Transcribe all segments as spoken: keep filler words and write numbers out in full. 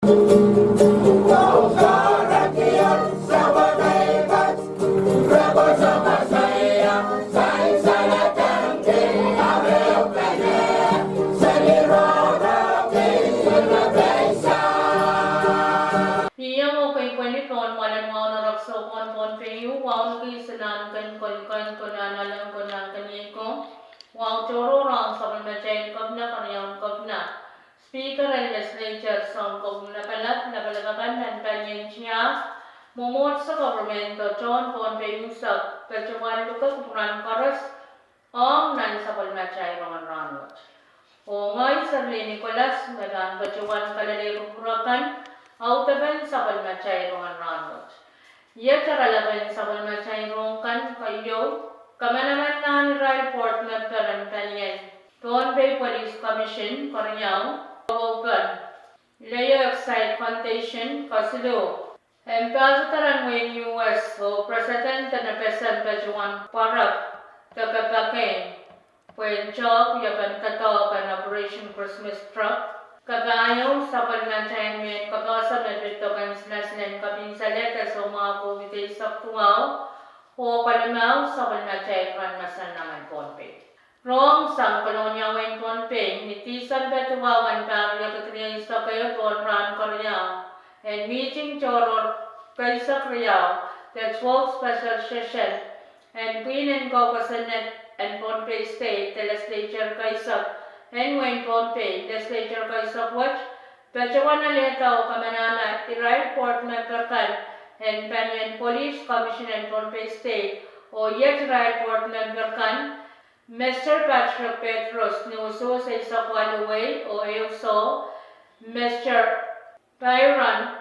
Iang oh kei pweli pohn mwoalen wahu en Rek Sou Kohn Pohnpei, wahu en Kis, Inahn Ken, Kol Kan, Konehng Ahnalek, Konehng Keniei Kou, wahu tohrohr ong sapwellimatail Kepina, Keriaun Kepina, Speaker en Legislature, Sounkopwung Lapalap, lapalap akan nan palien tiahk, mwomwohdiso, government, oh tohn Pohnpei unsek, patohwan luke kupwuramwail koaros ong nan sapwellimatail rongen rahnwet. Oh ngehi Serlin Nicholas me pahn patohwan kalelehki kupwur akan audepen sapwellimatail rongen rahnwet. Iet oaralap en sapwellimatail rohng kan keieu: kamanamanlahn irail board member en palien Pohnpei Police Commission, keriau, kawaupen Leo Exide Foundation, kesiluh, ambassador en wehin U S oh president en FSM patohwan pwarek de kepakehng pwehn tehk wiepen doadoahk en Operation Christmas Truck. Kapahieu, sapwellimatail mehn kapehse me pid doken silasil en kapinsalehda soumwahu COVID eisek duwau, oh kalimau, sapwellimatail rahn masanlang en Pohnpei. Rohng sang Kolonia, wehin Pohnpei, ni Tisempe duwau en pahr riekid rieisek ehu, pohn rahn keriau, en mihting tohrohr keisek riau, the twelfth special session en pwihn en kou kosonned en Pohnpei State, the legislature keisek en wehin Pohnpei, legislature keisek wet patohwan alehda oh kamanahla irail board member kan en palien Police Commission en Pohnpei State, oh iet irail board member kan, Mester Patrick Petrus ni usuhs eisek waluh wehi oh ehu soh, Mester Byron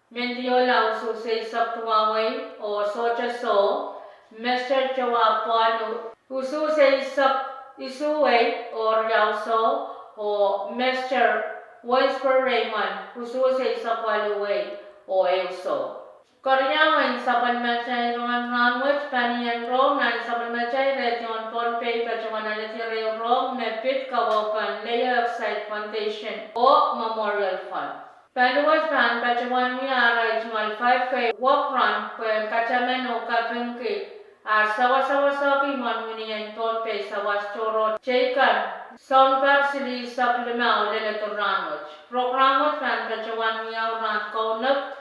Mendiola usuhs eisek duwau wehi oh sohte soh, Mester Joab Palu usuhs eisek isuh wehi oh riau soh, oh Mester Wensper Raymond usuhs eisek waluh wehi oh ehu soh. Keriau en sapwellimatail rongen rahnwet: palien rohng nan sapwellimatail radio en Pohnpei patohwan alehdi ehu rohng me pid kawaupen Leo Exide Foundation oh Memorial Fund. Pali wet pahn patohwan wia arail tungoal five K walk run pwehn kataman oh kapingki ah sawasawasohki imwen wini en Pohnpei sawas tohrohr teikan, sounpar silihsek limau leledo rahnwet. Program wet pahn patohwan wiawi rahn Kaunop,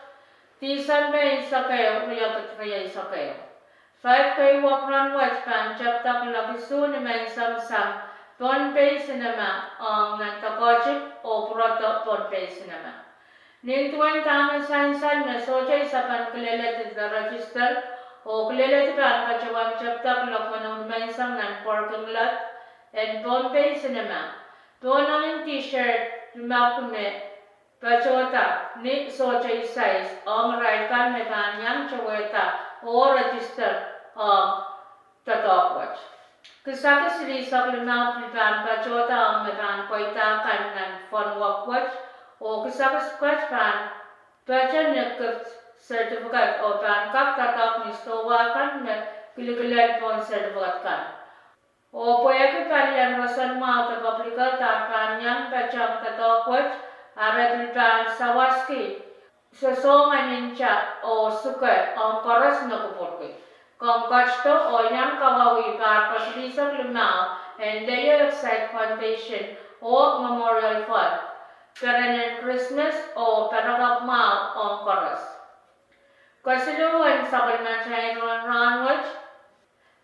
Tisempe eisek ehu, riekid rieisek ehu. Five K walk run wet pahn tepda kuloak isuh nimenseng sang Pohnpei Cinema ong nan Dokotic oh pwurodo Pohnpei Cinema. Nin duwen dahme sansal me sohte isapan kileledi de register, oh kileledi pahn patohwan tepda kuloak weneu nimenseng nan parking lot en Pohnpei Cinema. Pohnangin T-shirt limepwukat me patohda ni sohte isais ong irail kan me pahn iang towehda oh register ong doadoahk wet. Kisakis silihsek limau pil pahn patohda ong me pahn pweida kan nan fun walk wet, oh kisakis pwukat pahn patohda ni gift certificate oh pahn kak doadoahk ni sidohwa kan me kilikilel pohn certificate kan. Oh pwehki palien roson mwahu de public health, ar pahn iang patehng doadoahk wet, ar pil pahn sawaski sosohng en nta oh suke ong koaros me kupwurki. Komw ketido oh iang kawauwih pahr kesilihsek limau en Leo Exide Foundation oh Memorial Fund, peren en Krismas oh parakapw mwahu ong koaros. Kesiluh en sapwellimatail rongen rahnwet: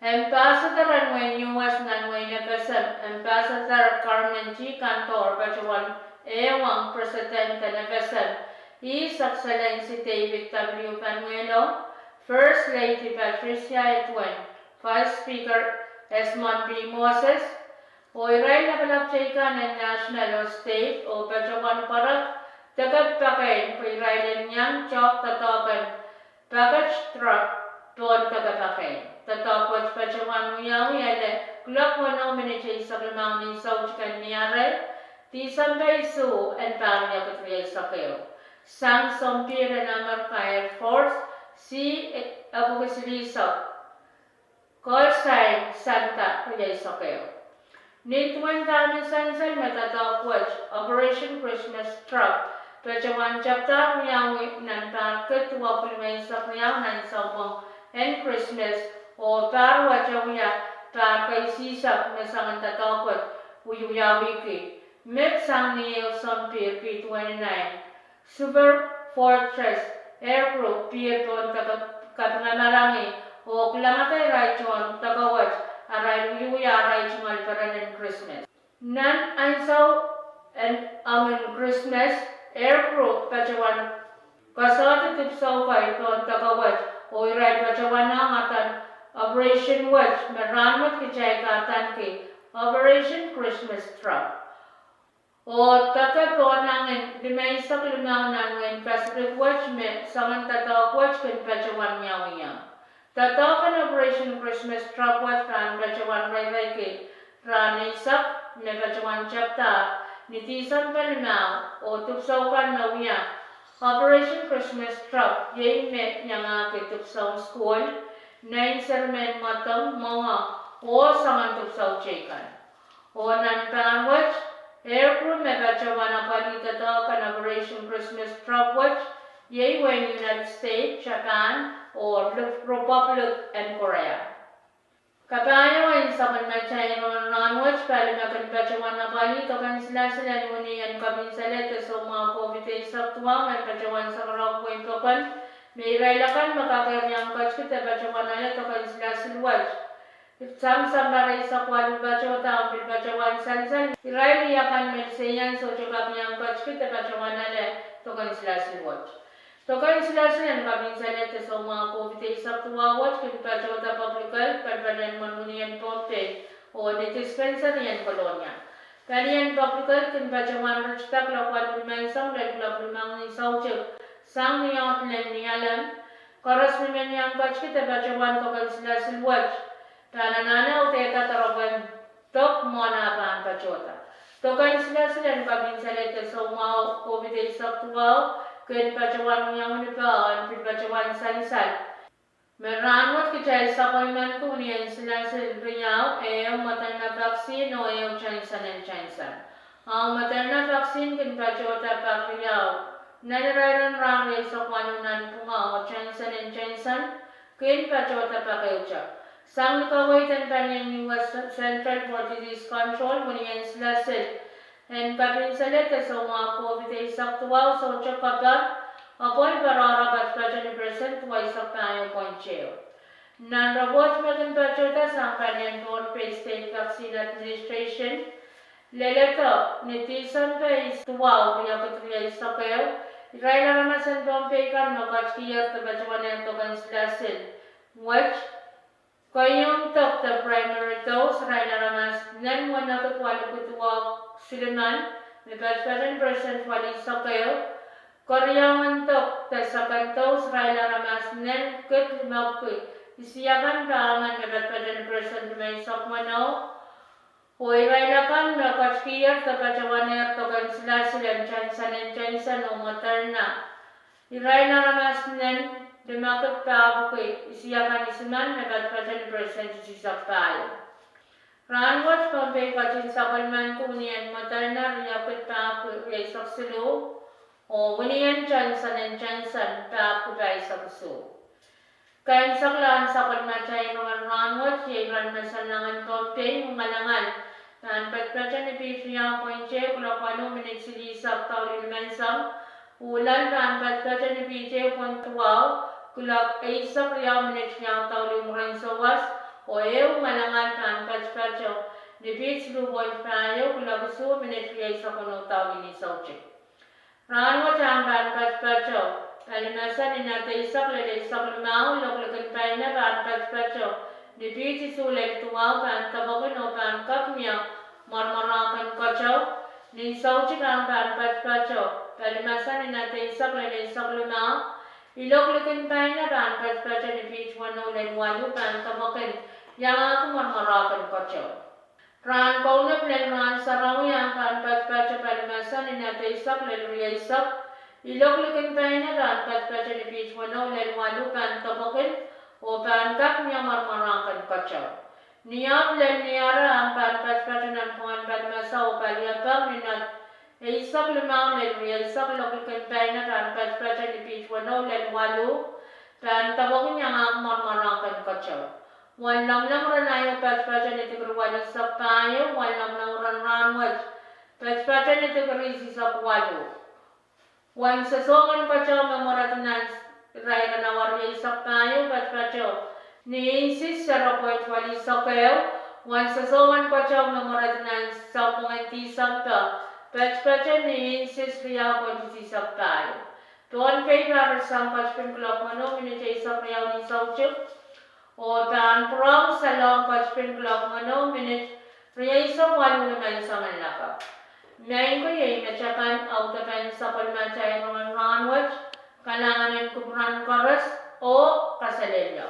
Ambassador en wehin U S nan wehin FSM, Ambassador Carmen T. Cantor, patohwan ehuong President en FSM, His Excellency David W. Panuelo, First Lady Patricia Edwin, Vice Speaker Esmond P. Moses, oh irail lapalap teikan en national oh state, oh patohwan pwarek de kepakehng pwe irail en iang tehk doadoahk en package truck pohn de kepakehng. Doadoahk wet patohwan wiawi ele kuloak weneu minit eisek limau ni soutiken Niareh, Tisempe isuh en pahr riekid rieisek ehu, sang sompihr en Amerika Air Force, C epwiki silihsek, call sign Santa rieisek ehu. Nin duwen dahme sansal me doadoahk wet, Operation Christmas Truck, Patohwan tepda wiawi nan pahr kid duwepwuo limeisek riau nan sounpwong en Krismas, oh pahr wet wia pahr keisihsek me soangen doadoahk wet wiewiawihki. Met sang ni ehu sompihr P twenty-nine, Super Fortress air crew pihl pohn kapinga marangi oh kilangada irail tohn deke wet, arail wiewia arail tungoal peren en Krismas. Nan ansou en omw en Krismas, air crew patohwan koasoandi dipwisou kei pohn deke wet, oh irail patohwan ong adan operation wet me rahnwet kitail kin adaneki Operation Christmas Drop. Oh deke pohn angin limeisek limau nan wehin Pacific wet me soangen doadoahk wet kin patohwan wiawiong. Doadoahk en Operation Christmas Drop wet pahn patohwan reireiki rahn eisek, me patohwan tepda ni Tisempe limau, oh dipwisou kan me wia Operation Christmas Drop iei me iangahki dipwisoun sukuhl, nein seri mehn mwadong, mwenge, oh soangen dipwisou teikan. Oh nan pahr wet, air crew me patohwan apwalih doadoahk en Operation Christmas Drop wet iei wehin United States, Japan, oh Republic en Korea. Kapahieu en sapwellimatail rongen rahnwet, pali me kin patohwan apwalih doken silasil en wini en kapinsale de soumwahu COVID eisek duwau en patohwan sakarau wehi pokon, me irail akan me kak iang ketiki de patohwan ale doken silasil wet sang sampah eisek waluh patohda, pil patohwan sansal irail akan me liseian sohte kak iang ketiki de patohwan ale doken silasil wet. Doken silasil en kapinsale de soumwahu COVID eisek duwau wet kin patohda Public Health, palipaten mwohn wini en Pohnpei, oh ni dispensary en Kolonia. Palien Public Health kin patohwan ritida kuloak waluh nimenseng lel kuloak limau ni soutik, sang ni ohl lel Nialem. Koaros me men iang ketiki de patohwan doken silasil wet pahn anahne audehda doaropwen dok mwohn ah pahn patohda. Doken silasil en kapinsale de soumwahu COVID eisek duwau kin patohwan wiawi ni paho en pil patohwan sansal, me rahnwet kitail sapwellimaniki wini en silasil riau, ehu Moderna vaccine oh ehu Johnson and Johnson. Ahng Moderna vaccine kin patohda pak riau nan irair en rahn rieisek waluh nanpwunga, oh Johnson and Johnson kin patohda pak ehute. Sang ni kaweid en palien U S Centers for Disease Control, wini en silasil en kapinsale de soumwahu COVID eisek duwau sohte kapar, apwal patohda patohda ni percent duweisek pahieu point ehu. Nan report me kin patohda sang palien Pohnpei State Vaccine Administration, leledo ni Tisempe duwau, riekid rieisek ehu, irail aramas en Pohnpei kan me ketikihier de patohwanehr doken silasil wet, keieun dok de primary dose, irail aramas nen wenekid waluhki duwau silimen, me patpatohn percent waluh eisek ehu. Keriaun dok de second dose, irail aramas nen kid limepwiki isiakan pahmen, me patpatohn percent limeisek weneu. Oh irail akan me ketikihier de patohwanehr doken silasil en Johnson and Johnson oh Moderna, irail aramas nen limepwiki pahpwiki isiakan isimen, me patpatohn percent isisek pahieu. Rahn wet Pohnpei ketin sapwellimaniki wini en Moderna riekid pahpwiki rieisek siluh, oh wini en Johnson and Johnson pahpwiki pahisek isuh. Kaimwiseklahn sapwellimatail rongen rahn wet iei ren mesen langin Pohnpei, ngalangal pahn patpato ni piht riau point ehu kuloak waluh minit silihsek douluhl nimenseng. Uhlel pahn patpato ni piht ehu point duwau kuloak eisek riau minit riau douluhl mwurin souwas. Oh ehu ngalangal pahn patpato ni piht siluh point pahieu kuloak isuh minit rieisek weneu douluhl ni soutik. Rahn wet ahng pahn patpato pali mesen inat eisek lel eisek limau, iloak likin paina pahn patpato ni piht isuh lel duwau, pahn depwekin oh pahn kak mie mwarmwarahken keteu. Ni soutik ahng pahn patpato pali mesen inat eisek lel eisek limau, iloak likin paina pahn patpato ni piht weneu lel waluh, pahn depwekin iangahki mwarmwarahken keteu. Rahn kaunop lel rahn sarawi ahng pahn patpato pali mesen inat eisek lel rieisek, iloak likin paina pahn patpato ni piht weneu lel waluh, pahn depwekin oh pahn kak mie mwarmwarahken keteu. Ni ahpw lel ni ara ahng pahn patpato nanpwungen pali mesen oh pali apeng inat Eisek limau lel rieisek, local campaign pahn patpato ni piht weneu lel waluh, pahn dapwokin iangahki mwarmwarahn kehn keteu. Uwen lomwlomw ren aio patpato ni dikiri welisek pahieu, uwen lomwlomw ren rahnwet patpato ni dikiri isisek waluh. Uwen sosohn kehn keteu me mweredi nan irair en awa rieisek pahieu patpato ni inches zero point welisek ehu. Uwen sosohn kehn keteu me mweredi nan sapwung en Tisempe patpato ni inches riau point isisek pahieu. Pohnpei pahn ret sang ketipin kuloak weneu minit eisek riau ni soutik, oh pahn pwurehng Salong ketipin kuloak weneu minit rieisek waluh ni menseng en lakapw. Maing ko, iei metakan audepen sapwellimatail rongen rahnwet. Kalahngan en kupwuren koaros oh kaselehlie.